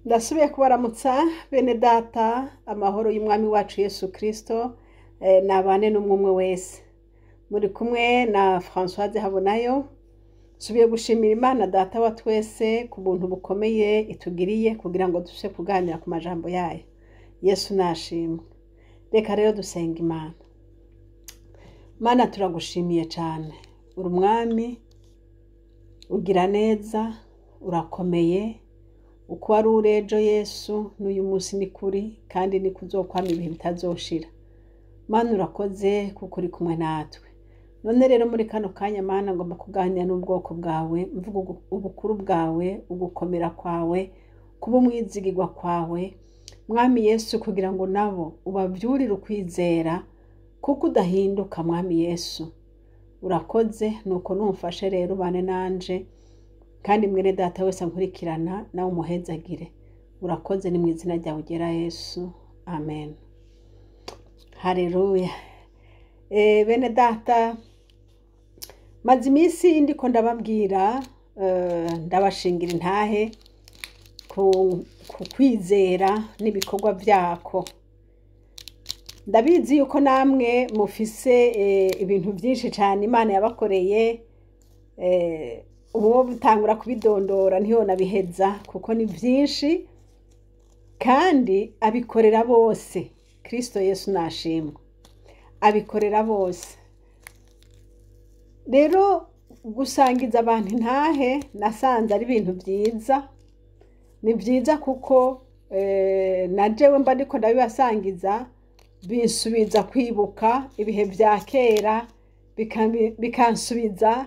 Ndasubiye kubaramutsa bene data, amahoro y'umwami wacu Yesu Kristo nabane n'umwe umwe wese. Muri kumwe na Françoise Habonayo. Nsubiye gushimira Imana data wa twese ku buntu bukomeye itugiriye kugira ngo dushe kuganira ku majambo yayo. Yesu nashimwe. Reka rero dusenga Imana. Mana, turagushimiye cyane. Uri umwami, ugira neza, urakomeye. Uko wari uri ejo Yesu, n'uyu munsi ni kuri, kandi ni kuzokwama ibihe bitazoshira. Mana, urakoze kuko uri kumwe natwe. None rero muri kano kanya, Mana, ngomba kuganira n'ubwoko bwawe, mvuga ubukuru bwawe, ugukomera kwawe, kuba umwizigirwa kwawe, Mwami Yesu, kugira ngo nabo ubavyurire ukwizera, kuko udahinduka, Mwami Yesu. Urakoze, nuko numfashe rero ubane nanje, kandi mwene data wese ankurikirana nawe umuhezagire. Urakoze, ni mu izina ryawe ugera Yesu, amen. Haleluya. Bene data, maze iminsi ndiko ndababwira, ndabashingira intahe ku kwizera n'ibikorwa vyako. Ndabizi yuko namwe mufise ibintu vyinshi cane Imana yabakoreye. Ubu butangura kubidondora ntiyonabiheza kuko ni vyinshi, kandi abikorera bose. Kristo Yesu nashimwe, abikorera bose. Rero gusangiza abantu intahe nasanze ari ibintu vyiza. Ni vyiza kuko na jewe mba ndiko ndabibasangiza, binsubiza kwibuka ibihe vya kera, bikansubiza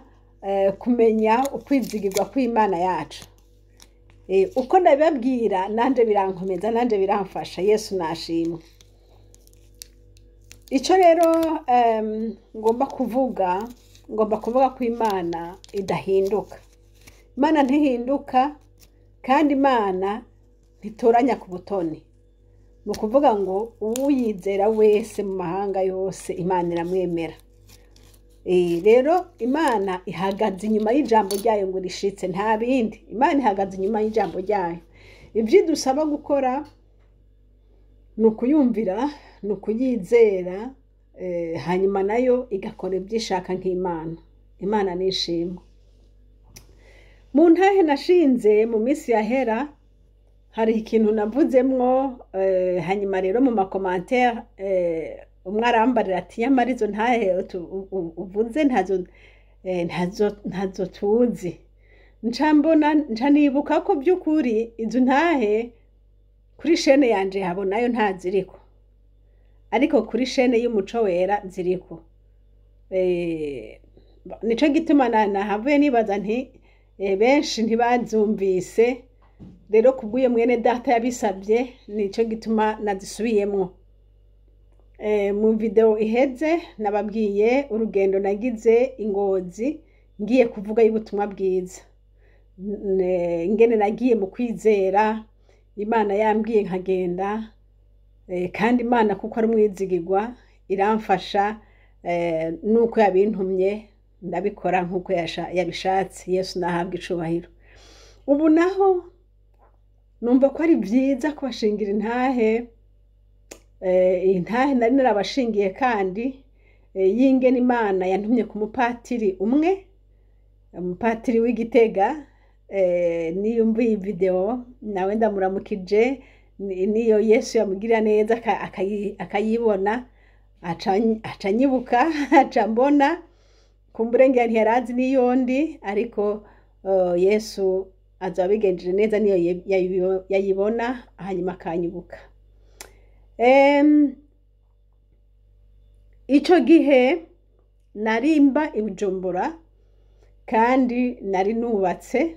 kumenya ukwizigirwa kw'Imana yacu. Uko ndabibabwira nanje birankomeza, nanje biramfasha. Yesu nashimwe. Ico rero ngomba kuvuga, ngomba kuvuga ko Imana idahinduka. Imana ntihinduka, kandi Imana ntitoranya ku butoni. Ni ukuvuga ngo uwuyizera wese mu mahanga yose, Imana iramwemera. Rero Imana ihagaze inyuma y'ijambo ryayo ngo rishitse, nta bindi. Imana ihagaze inyuma y'ijambo ryayo. Ivyo idusaba gukora ni ukuyumvira, ni ukuyizera, hanyuma nayo igakora ibyo ishaka nk'Imana. Imana nishimwe. Mu ntahe nashinze mu minsi yahera, hari ikintu navuzemwo, hanyuma rero mu ma commentaires umwe arambarira ati: "Nyamara izo ntahe uvuze ntazo tuzi." Nca mbona, nca nibuka ko by'ukuri izo ntahe kuri chaîne yanje Habonayo ntaziriko, ariko kuri chaîne y'Umuco Wera ziriko. Nico gituma nahavuye nibaza nti benshi ntibazumvise. Rero kubw'uyo mwene data yabisabye, nico gituma nazisubiyemwo. Mu video iheze nababwiye urugendo nagize i Ngozi ngiye kuvuga y'ubutumwa bwiza, ingene nagiye mu kwizera, Imana yambwiye nkagenda, kandi Imana kuko ari umwizigirwa iramfasha, nuko yabintumye ndabikora nk'uko yabishatse. Yesu nahabwa icubahiro. Ubu naho numva ko ari vyiza kubashingira intahe, intahe nari narabashingiye kandi y'ingene Imana yantumye ku mupatiri umwe, umupatiri w'Igitega. Niyumva iyi video nawe ndamuramukije. Niyo Yesu yamugirira neza akayibona, aca anyibuka, aca mbona. Kumbure ngira ntiyarazi niyo ndi, ariko Yesu azoba abigenjeje neza niyo yayibona hanyuma akanyibuka. Ico gihe narimba i Bujumbura kandi nari nubatse.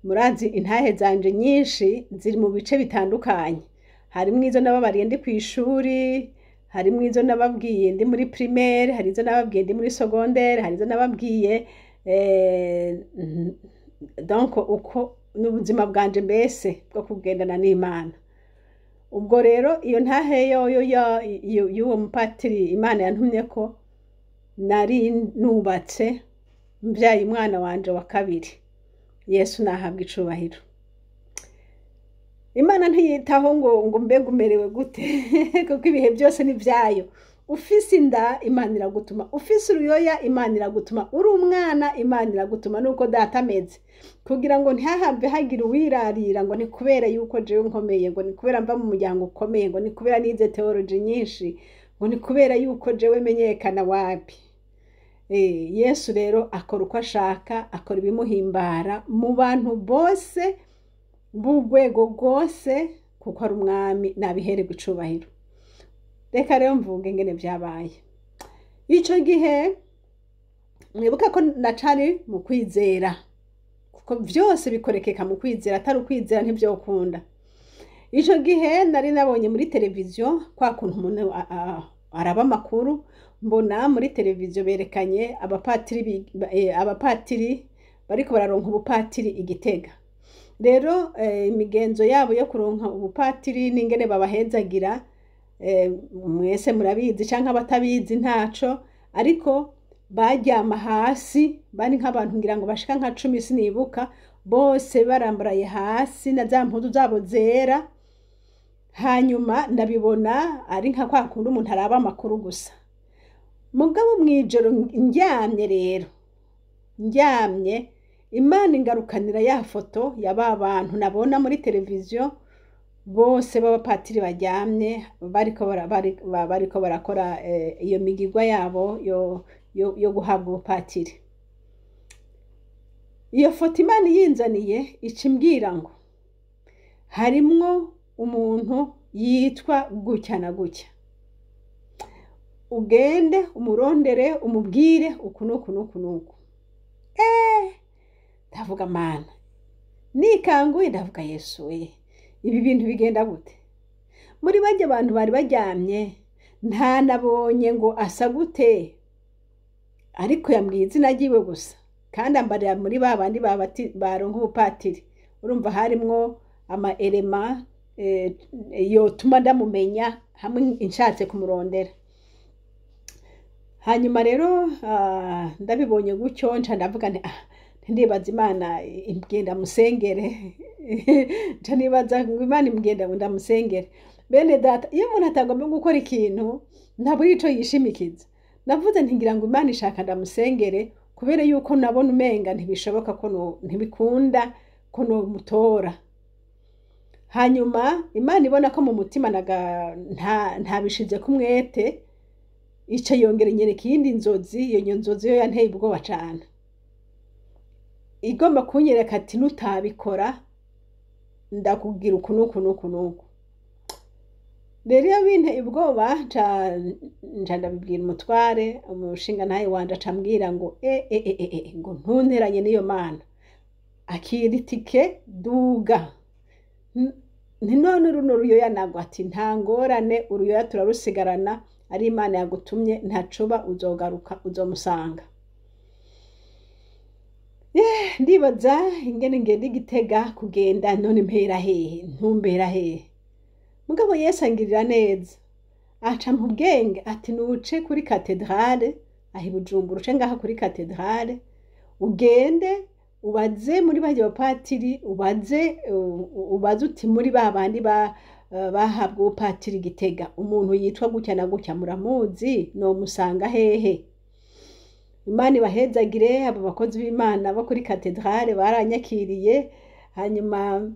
Murazi intahe zanje nyinshi ziri mu bice bitandukanye. Harimwo izo nababariye ndi kw'ishuri, harimwo izo nababwiye ndi muri primaire, hari izo nababwiye ndi muri secondaire, hari izo nababwiye donc uko n'ubuzima bwanje mbese bwo kugendana n'Imana. Ubwo rero iyo ntahe yoyo y'uwo mupatiri Imana yantumye ko nari nubatse, mbyaye umwana wanje wa kabiri. Yesu nahabwa icubahiro. Imana ntiyitaho ngo mbega umerewe gute, kuko ibihe byose ni ibyayo. Ufise inda, Imana iragutuma. Ufise uruyoya, Imana iragutuma. Uri umwana, Imana iragutuma. Nuko data ameze, kugira ngo ntihahave hagira uwirarira ngo ni kubera yuko jewe nkomeye, ngo ni kubera mva mu muryango ukomeye, ngo ni kubera nize teoloji nyinshi, ngo ni kubera yuko jewe menyekana. Wapi. Yesu rero akora uko ashaka, akora ibimuhimbara mu bantu bose b'urwego rwose, kuko ari umwami, nabihererwa icubahiro. Reka rero mvuge ingene vyabaye ico gihe. Mwibuka ko nacari mu kwizera, kuko vyose bikorekeka mu kwizera, atari ukwizera ntivyokunda. Ico gihe nari nabonye muri televiziyo, kwa kuntu umuntu araba amakuru, mbona muri televiziyo berekanye abapatiri bariko bararonka ubupatiri i Gitega. Rero imigenzo yabo yo kuronka ubupatiri n'ingene babahezagira, mwese murabizi canke abatabizi ntaco, ariko baryama hasi, bari nk'abantu ngira ngo bashika nka 10, sinibuka, bose barambaraye hasi na za mpuzu zabo zera. Hanyuma ndabibona ari nka kwa kundi umuntu araba amakuru gusa. Mugabo mw'ijoro ndyamye rero, ndyamye, Imana ingarukanira ya foto ya ba bantu nabona muri televiziyo bose b'abapatiri baryamye, bariko barakora iyo migigwa yabo yo guhabwa ubupatiri. Iyo foto Imana iyinzaniye, ica imbwira ngo harimwo umuntu yitwa gutya na gutya, ugende umurondere, umubwire uku n'uku n'uku n'uku. Ndavuga Mana, nikanguye ndavuga: "Yesu we, ibi bintu bigenda gute?" Muri barya abantu bari baryamye ntanabonye ngo asa gute, ariko yambwiye izina ryiwe gusa, kandi ambarira muri ba bandi baronka ubupatiri. Urumva harimwo ama éléments yotuma ndamumenya hamwe nshatse kumurondera. Hanyuma rero ndabibonye gutyo, nca ndavuga nti: "Ah, ndibaza Imana imbwiye ndamusengere." Nca nibaza ngo Imana imbwiye ndamusengere. Bene data, iyo umuntu atagomba gukora ikintu ntabura ico yishimikiza. Navuze nti: "Ngira ngo Imana ishaka ndamusengere," kubera yuko nabona umenga ntibishoboka ko ntibikunda ko nomutora. Hanyuma Imana ibona ko mu mutima ntabishize ku mwete, ica yongera inyereka iyindi nzozi. Iyo nzozi yo yanteye ubwoba cane, igomba kunyereka ati: "Nutabikora ndakubwira uku n'uku n'uku n'uku." Rero iyo binteye ubwoba, nca ndabibwira umutware, umushingantahe wanje, aca ambwira ngo e e e e e ngo ntunteranye n'iyo Mana, akira itike, duga. Nti: "None runo ruyoya nagwa?" Ati: "Nta ngorane, uruyoya turarusigarana. Ari Imana yagutumye, ntacuba, uzogaruka uzomusanga." Ndibaza ingene ngenda igitega kugenda, none mpera hehe, ntumbera hehe? Mugabo Yesu angirira neza, aca mu bwenge ati: "Nuce kuri katedrale aho i Bujumbura, uce ngaha kuri katedrale, ugende ubaze muri barya bapatiri, ubaze uti muri ba bandi bahabwa ubupatiri Gitega, umuntu yitwa gutya na gutya muramuzi? Nomusanga hehe?" Imana ibahezagire abo bakozi b'Imana bo kuri katedrale, baranyakiriye. Hanyuma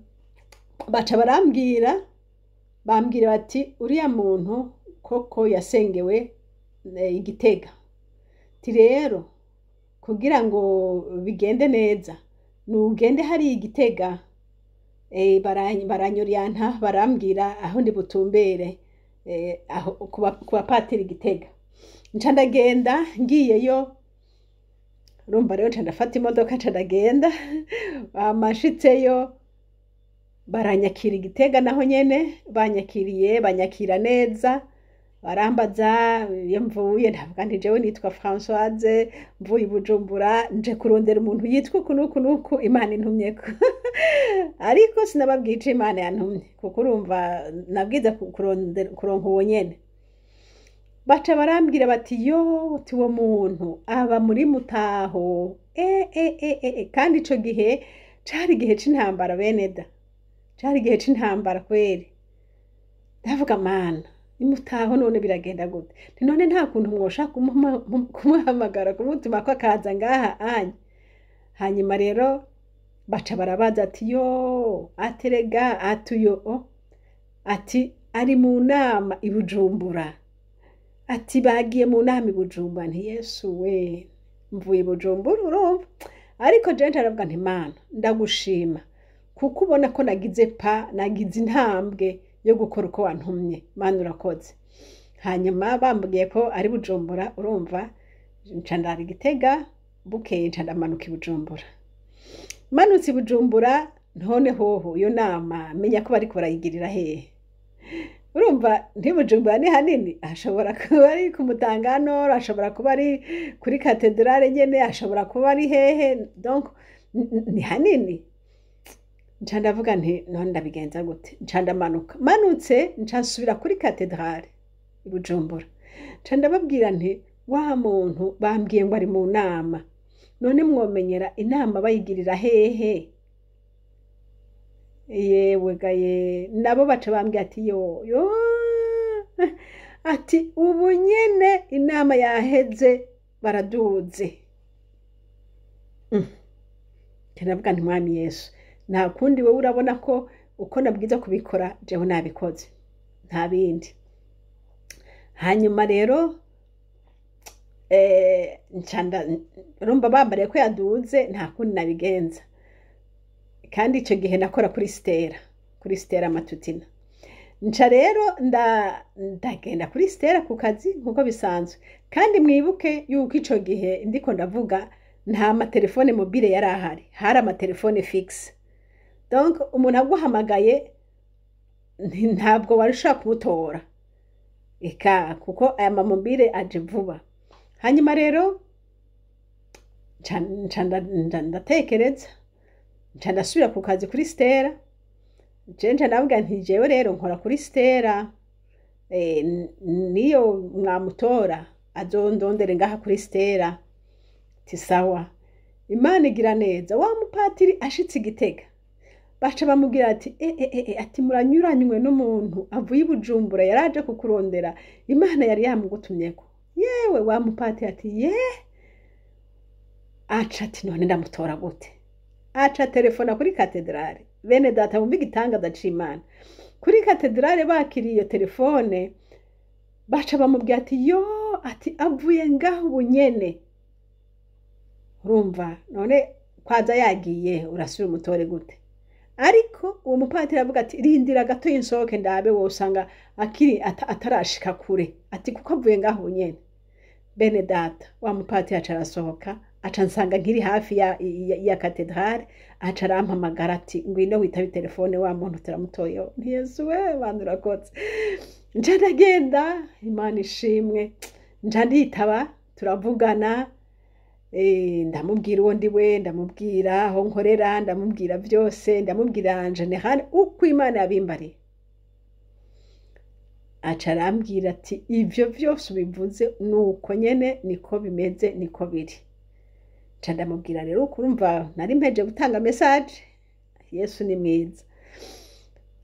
baca barambwira, bambwira bati: "Uriya muntu koko yasengewe i Gitega." Ti rero kugira ngo bigende neza, nugende hariya i Gitega. Baranyoriyanta, barambwira aho ndi butumbere, aho ku bapatiri Gitega. Nca ndagenda. Ngiyeyo, urumva rero, nca ndafata imodoka, nca ndagenda. Amashitseyo baranyakira i Gitega, naho nyene banyakiriye, banyakira neza, barambaza iyo mvuye. Ndavuga nti: "Jewe nitwa Françoise, mvuye i Bujumbura, nje kurondera umuntu yitwa uku n'uku n'uku, Imana intumyeko." Ariko sinababwiye ico Imana yantumye, kuko urumva nabwiza kuronka uwo nyene. Baca barambwira bati: "Yo, uti uwo muntu aba muri Mutaho." E, e, e, e, e. Kandi ico gihe cari igihe c'intambara, bene da. Cari igihe c'intambara kweri. Ndavuga: "Mana, nimutaho none biragenda gute?" Nti: "None nta kuntu mwoshaka kumuhamagara, kumutuma ko akaza ngaha anya?" Hanyuma rero baca barabaza ati: "Yo, aterega atuyo o ati ari mu nama i Bujumbura." Ati: "Bagiye mu nama i Bujumbura." Nti: "Yesu we, mvuye i Bujumbura." Urumva, ariko jewe ndavuga nti: "Mana, ndagushima kuko ubona ko nagize pa nagize intambwe yo gukora uko wantumye. Mana, urakoze." Hanyuma bambwiye ko ari Bujumbura, urumva nca ndara i Gitega, bukeye nca ndamanuka i Bujumbura. Manutse i Bujumbura, none hoho iyo nama menya ko bariko barayigirira hehe? Urumva, ntibujumbura ni hanini, ashobora kuba ari ku Mutanganoro, ashobora kuba ari kuri katedrale nyene, ashobora kuba ari hehe. Donc ni hanini. Nca ndavuga nti: "None ndabigenza gute?" Nca ndamanuka, manutse nca nsubira kuri katedrale i Bujumbura, nca ndababwira nti: "Wa muntu bambwiye ngo ari mu nama, none mwomenyera inama bayigirira hehe?" Yewe gaye, nabo baca bambwiye ati: "Yo yo," ati: "Ubu nyene inama yaheze, baraduze." Nca ndavuga nti: "Mwami Yesu, nta kundi, wowe urabona ko uko nabwiza kubikora jewe nabikoze, nta bindi." Hanyuma rero nca urumva bambariye ko yaduze, nta kundi nabigenza. Kandi icyo gihe nakora kuri Stella, kuri Stella Matutina. Nca rero ndagenda kuri Stella ku kazi nk'uko bisanzwe. Kandi mwibuke yuko ico gihe ndiko ndavuga nta matelefone mobile yari ahari, hari amatelefone fixe. Donc umuntu aguhamagaye ntabwo wari ushobora kumutora eka, kuko aya mamobile aje vuba. Hanyuma rero nca ndatekereza, nca ndasubira ku kazi kuri Stella. Je nca ndavuga nti: "Jewe rero nkora kuri Stella, niyo mwamutora azondondere ngaha kuri Stella." Ti sawa. Imana igira neza, wa mupatiri ashitse i Gitega baca bamubwira ati: "E, e, e, e, ati muranyuranywe n'umuntu avuye i Bujumbura, yaraje kukurondera, Imana yari yamugutumyeko." Yewe, wa mupatiri ati: "Ye." Aca ati: "None ndamutora gute?" Aca telefona kuri katedrale. Bene data, bumva igitangaza c'Imana. Kuri katedrale bakiriye iyo telefone, baca bamubwira ati: "Yo," ati: "avuye ngaho ubu nyene." Urumva none kwaza yagiye, urasubira umutore gute? Ariko uwo mupatiri avuga ati: "Rindira gato yinsohoke ndabe, wosanga akiri atarashika kure," ati kuko avuye ngaho ubu nyene. Bene data, wa mupatiri aca arasohoka, aca nsanga nkiri hafi ya katedrale, aca arampamagara ati: "Ngwino witabe telefone, wa muntu turamutoye." Nti: "Yesu we, bantu urakotse." Nca ndagenda, Imana ishimwe, nca nditaba, turavugana, ndamubwira uwo ndi we, ndamubwira aho nkorera, ndamubwira byose, ndamubwira en général uko Imana yabimbariye. Aca arambwira ati: "Ivyo vyose ubivuze nuko nyene niko bimeze, niko biri." Nca ndamubwira rero, kurumva nari mpeje gutanga message. Yesu ni mwiza.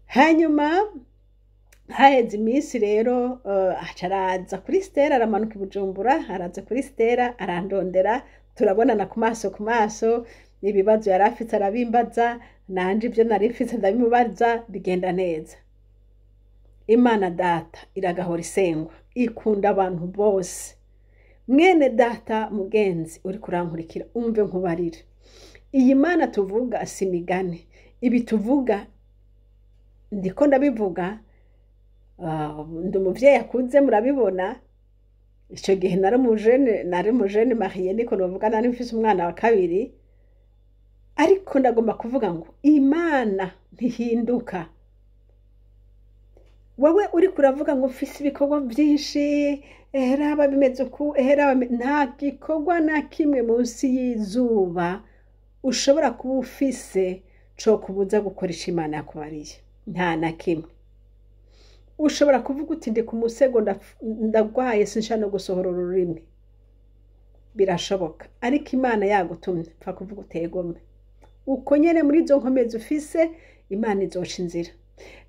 Hanyuma haheze iminsi rero, aca araza kuri Stella, aramanuka i Bujumbura, araza kuri Stella, arandondera, turabonana ku maso ku maso. Ibibazo yari afise arabimbaza, nanje ibyo nari mfise ndabimubaza, bigenda neza. Imana Data iragahora isengwa, ikunda abantu bose. Mwene data, mugenzi uri kurankurikira, umve nkubarire: iyi Mana tuvuga si imigani. Ibi tuvuga ndiko ndabivuga, ndi umuvyeyi akuze, murabibona. Ico gihe nari umujene, nari umujene marié, niko novuga, nari mfise umwana wa kabiri. Ariko ndagomba kuvuga ngo Imana ntihinduka. Wewe uriko uravuga ngo mfise ibikorwa vyinshi, raba bimeze uku, raba nta gikorwa na kimwe munsi y'izuba ushobora kuba ufise co kubuza gukora ico Imana yakubariye, nta na kimwe. Ushobora kuvuga uti: "Ndi ku musego, ndagwaye, sinshobora no gusohora ururimi." Birashoboka, ariko Imana yagutumye, pfa kuvuga utegome uko nyene muri izo nkomezi ufise. Imana izoca inzira.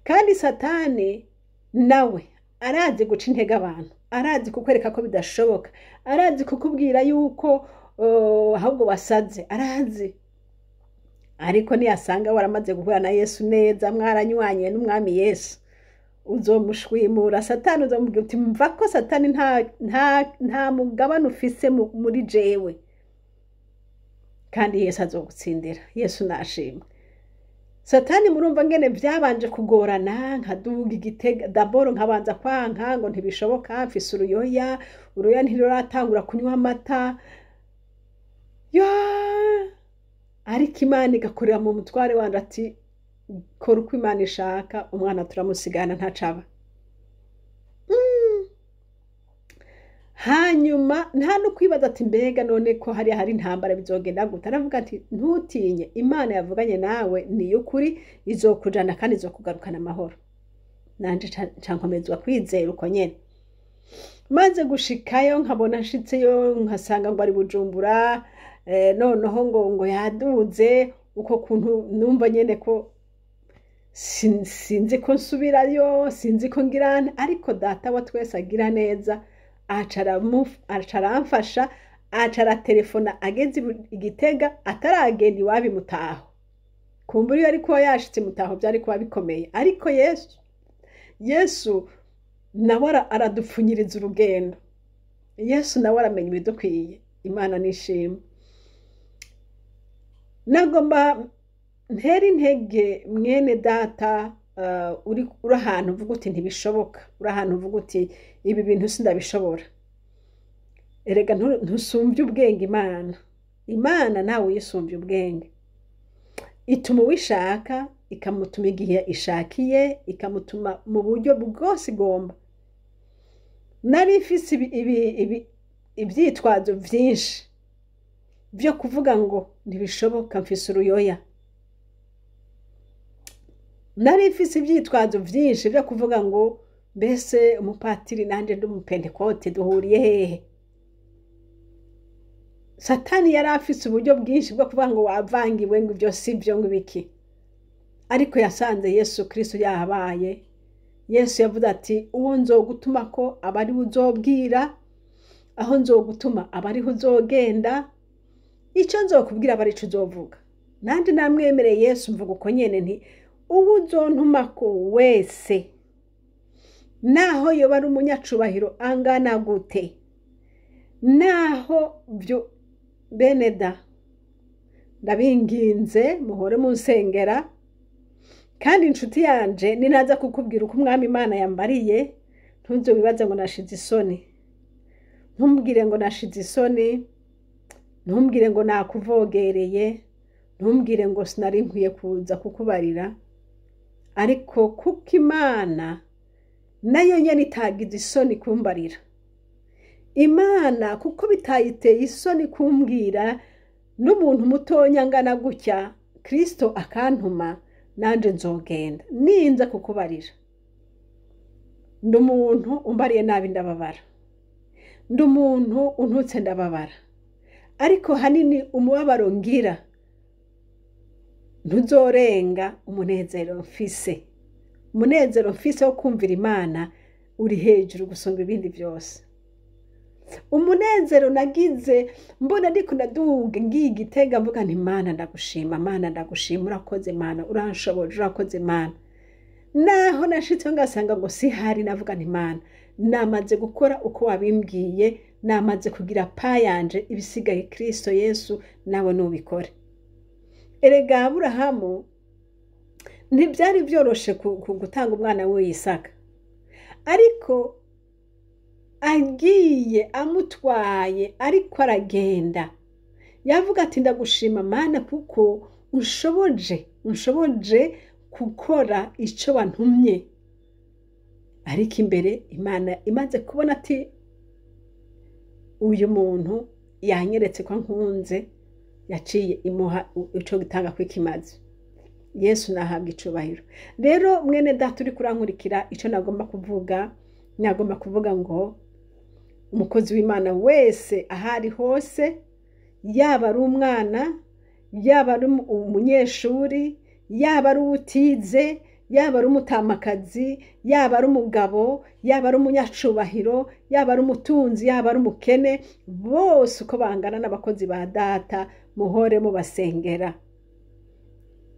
Kandi Satani nawe arazi guca intege abantu, arazi kukwereka ko bidashoboka, arazi kukubwira yuko ahubwo wasaze, arazi. Ariko niyasanga waramaze guhura na Yesu neza, mwaranywanye n'umwami Yesu, uzomushwimura Satani, uzomubwira uti mva ko Satani nta mugabane ufise muri jewe. Kandi Yesu azogutsindira. Yesu nashimwe. Satani murumva ngene byabanje kugorana, nkaduga Igitega daboro, nkabanza kwanka ngo ntibishoboka, mfise uruyoya, uruyoya ntiruratangura kunywa amata ya. Ariko Imana igakorera mu mutware wanje ati kora uko Imana ishaka, umwana turamusigana ntacaba. Hanyuma nta no kwibaza ati mbega none ko hariya hari intambara bizogenda gute. Aravuga ati ntutinye, Imana yavuganye nawe ni ukuri, izokujana kandi izokugarukana amahoro. Nanje nca nkomezwa kwizera uko nyene. Maze gushikayo nkabona nshitseyo nkasanga ngo ari Bujumbura, noneho ngo yaduze uko kuntu numva nyene ko sinzi ko nsubirayo, sinzi ko ngirane, ariko Data wa twese agira neza, aca aramfasha, aca aratelefona ageze Igitega, ataragenda iwabo Mutaho. Kumbura iyo ariko yashitse Mutaho byari kuba bikomeye, ariko Yesu nawe aradupfunyiriza urugendo. Yesu nawe aramenya ibidukwiye. Imana nishimwe. Nagomba ntera intege mwene data, uri ahantu uvuga uti ntibishoboka, uri ahantu uvuga uti ibi bintu sindabishobora. Erega ntusumbye ubwenge Imana. Imana nawe uyisumbye ubwenge. Ituma uwishaka, ikamutuma igihe ishakiye, ikamutuma mu buryo bwose igomba. Nari mfise ibyitwazo byinshi byo kuvuga ngo ntibishoboka, mfise uruyoya. Nari mfise ibyitwazo byinshi byo kuvuga ngo mbese umupatiri nanje ndi umupentekote duhuriye hehe? Satani yari afise uburyo bwinshi bwo kuvuga ngo wavangiwe, ngo ibyo si byo, ngo ibiki. Ariko yasanze Yesu Kristo yahabaye. Yesu yavuze ati uwo nzogutuma ko aba ariwe uzobwira, aho nzogutuma aba ariho uzogenda, icyo nzokubwira aba arico uzovuga. Nanje namwemereye Yesu mvuga uko nyene nti uwo uzontuma ko wese, naho yoba ari umunyacubahiro angana gute, naho byo bene da, ndabinginze muhore munsengera. Kandi inshuti yanje ninaza kukubwira uko umwami Imana yambariye, ntuze wibaze ngo nashize isoni, ntumbwire ngo nashize isoni, ntumbwire ngo nakuvogereye, ntumbwire ngo sinari nkwiye kuza kukubarira. Ariko kuko Imana nayo nyene itagize isoni kumbarira, Imana kuko bitayiteye isoni kumbwira n'umuntu mutonya angana gutya, Kristo akantuma, nanje nzogenda ninza kukubarira. Ndi umuntu umbariye nabi ndababara, ndi umuntu untutse ndababara, ariko hanini umubabaro ngira ntuzorenga umunezero mfise. Umunezero mfise wo kumvira Imana uri hejuru gusumba ibindi byose. Umunezero nagize mbona ndiko ndaduga ngiye Igitega mvuga nti Mana ndagushima, Mana ndagushima, urakoze Mana, uranshoboje, urakoze Mana. Naho nashitse ngasanga ngo si hari, navuga nti Mana namaze gukora uko wabimbwiye, namaze kugira pa yanje, ibisigaye Kristo Yesu nawe nubikore. Erega Aburahamu ntibyari byoroshe gutanga umwana we Isaka, ariko agiye amutwaye, ariko aragenda yavuga ati ndagushima Mana kuko unshoboje gukora icyo wantumye. Ariko imbere Imana imaze kubona ati uyu muntu yanyeretse ko nkunze, yaciye imuha ico gitanga kwikimazi. Yesu nahabwa icubahiro. Rero mwene data uri kurankurikira, ico nagomba kuvuga, ngo umukozi w'Imana wese ahari hose, yaba ari umwana, yaba ari umunyeshuri, Yaba ari uwutize, yaba ari umutamakazi, yaba ari umugabo, yaba ari umunyacubahiro, yaba ari umutunzi, yaba ari umukene, bose uko bangana n'abakozi ba data, muhore mubasengera.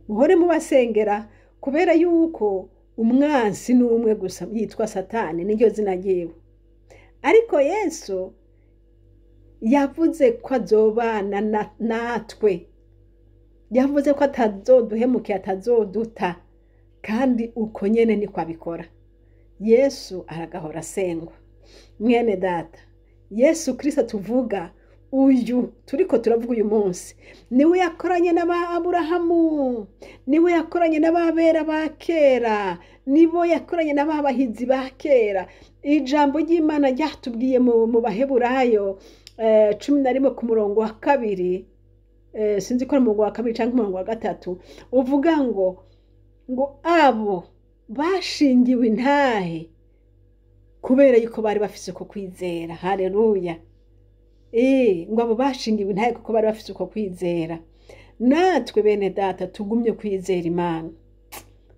Muhore mubasengera kubera yuko umwansi ni umwe gusa yitwa Satani, niryo zina ryiwe. Ariko Yesu yavuze ko azobana natwe, yavuze ko atazoduhemukiye, atazoduta, kandi uko nyene niko abikora. Yesu aragahora asengwa. Mwene data, Yesu Kristo tuvuga uyu turiko turavuga uyu munsi, niwe yakoranye n'aba Aburahamu, niwe yakoranye n'ababera ba kera, nibo yakoranye n'ababahizi ba kera. Ijambo ry'Imana ryatubwiye mu Baheburayo 11 ku murongo wa 2, sinzi ko ari umurongo wa 2 canke umurongo wa 3, uvuga ngo abo bashingiwe intahe kubera yuko bari bafise uko kwizera. Haleluya. Ngo abo bashingiwe intahe kuko bari bafise uko kwizera. Natwe bene data tugumye kwizera Imana.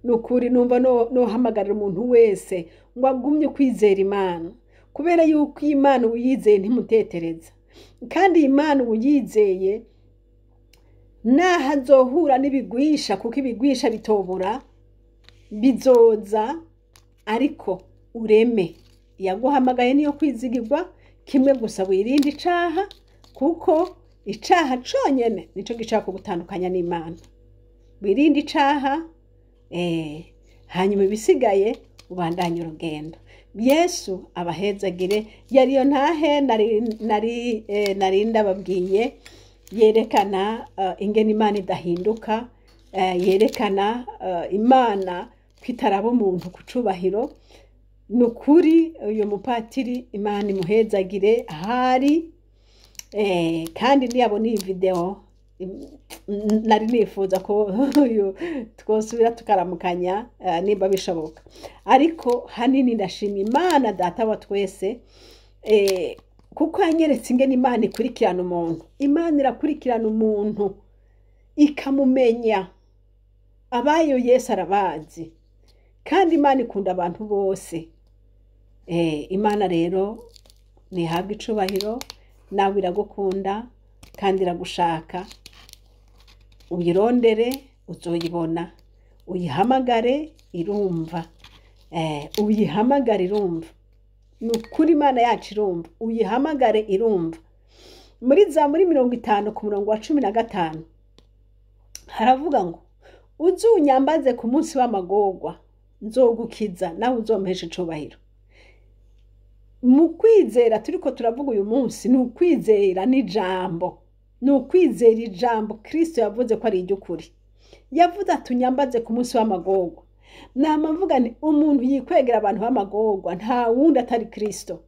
Nukuri numva nohamagarira umuntu wese ngo agumye kwizera Imana, kubera yuko Imana uyizeye ntimutetereza, kandi Imana uyizeye naho azohura n'ibigwisha, kuko ibigwisha bitobura bizoza, ariko ureme. Yaguhamagaye niyo kwizigirwa, kimwe gusa wirinde icaha, kuko icaha conyene nico gishaka kugutandukanya n'Imana. Wirinde icaha, hanyuma ibisigaye ubandanye urugendo. Yesu abahezagire. Yariyo ntahe nari ndababwiye, yerekana ingene Imana idahinduka, yerekana Imana kwitaraba umuntu ku cubahiro. Nukuri uyu mupatiri Imana imuhezagire ahari, kandi niyabona iyi video nari nifuza ko uyu twosubira tukaramukanya nimba bishoboka. Ariko hanini ndashima Imana data wa twese, kuko yanyeretse ingene Imana ikurikirana umuntu. Imana irakurikirana umuntu ikamumenya, abayo Yesu arabazi, kandi Imana ikunda abantu bose. Imana rero ntihabwa icubahiro, nawe iragukunda kandi iragushaka. Uyirondere uzoyibona, uyihamagare irumva. Uyihamagare irumva. Ni ukuri Imana yacu irumva, uyihamagare irumva. Muri Zaburi 50 ku murongo wa 15 haravuga ngo uzunyambaze ku munsi w'amagorwa, nzogukiza nawe uzompesha icubahiro. Mu kwizera turiko turavuga uyu munsi ni ukwizera n'ijambo, ni ukwizera ijambo Kristo yavuze ko ari iry'ukuri. Yavuze ati unyambaze ku munsi w'amagorwa. Nama mvuga nti umuntu yikwegera abantu b'amagorwa nta wundi atari Kristo.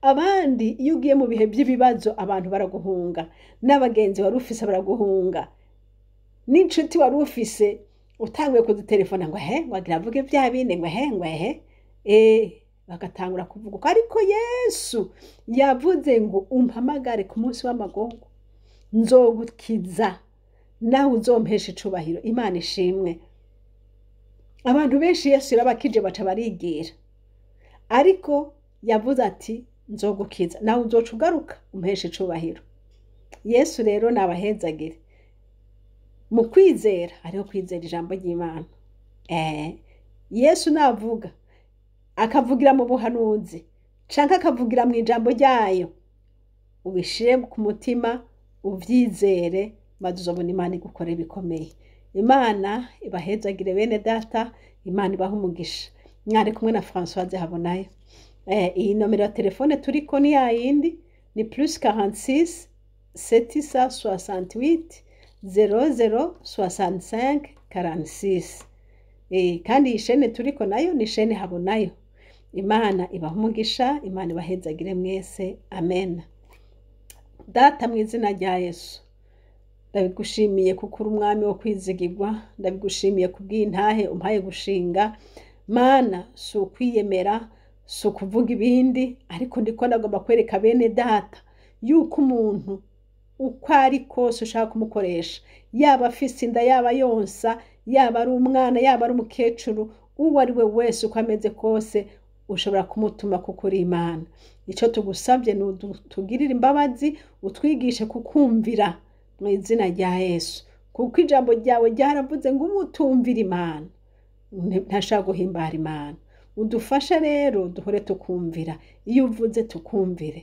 Abandi iyo ugiye mu bihe by'ibibazo abantu baraguhunga, n'abagenzi wari ufise baraguhunga, n'inshuti wari ufise utanguye kuzitelefona ngo he wagira avuge bya bindi ngo he ngo he, bagatangura kuvuga uko. Ariko Yesu yavuze ngo umpamagare ku munsi w'amagorwa, nzogukiza nawe uzompesha icubahiro. Imana ishimwe. Abantu benshi Yesu yarabakije baca barigira, ariko yavuze ati nzogukiza nawe uzoca ugaruka umpesha icubahiro. Yesu rero nabahezagire. Mu kwizera hariho kwizera ijambo ry'Imana. Yesu navuga akavugira mu buhanuzi canke akavugira mu ijambo ryayo, ubishire ku mutima uvyizere, maze uzobona Imana igukora ibikomeye. Imana ibahezagire bene data, Imana ibahe umugisha. Mwari kumwe na Françoise Habonayo. Iyi nomero ya telefone turiko ni yayindi, ni +46 768 00 65 46. Kandi iyi shene turiko nayo ni shene Habonayo. Imana ibahe umugisha, Imana ibahezagire mwese. Amen. Data mu izina rya Yesu, ndabigushimiye kuko uri umwami wo kwizigirwa, ndabigushimiye kubw'intahe umpaye gushinga. Mana, si ukwiyemera, si ukuvuga ibindi, ariko ndiko ndagomba kwereka bene data yuko umuntu uko ari kose ushaka kumukoresha, yaba afise inda, yaba yonsa, Yaba ari umwana, yaba ari umukecuru, uwo ari we wese, uko ameze kose, ushobora kumutuma kuko uri Imana. Icyo tugusabye ni utugirire imbabazi, utwigishe kukumvira mu izina rya Yesu, kuko ijambo ryawe ryaravuze ngo umutumvira Imana ntashaka guhimbara Imana. Udufashe rero duhore tukumvira, iyo uvuze tukumvire.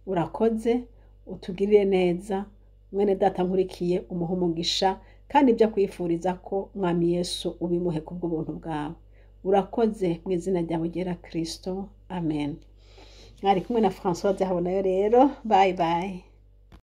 Urakoze, utugirire neza. Mwene data nkurikiye, umuhe umugisha, kandi ibyo akwifuriza ko Mwami Yesu ubimuhe kubw'ubuntu bwawe. Urakoze mu izina ryawe ryera Kristo, amen. Mwari kumwe na Françoise Habonayo rero. Bye bye.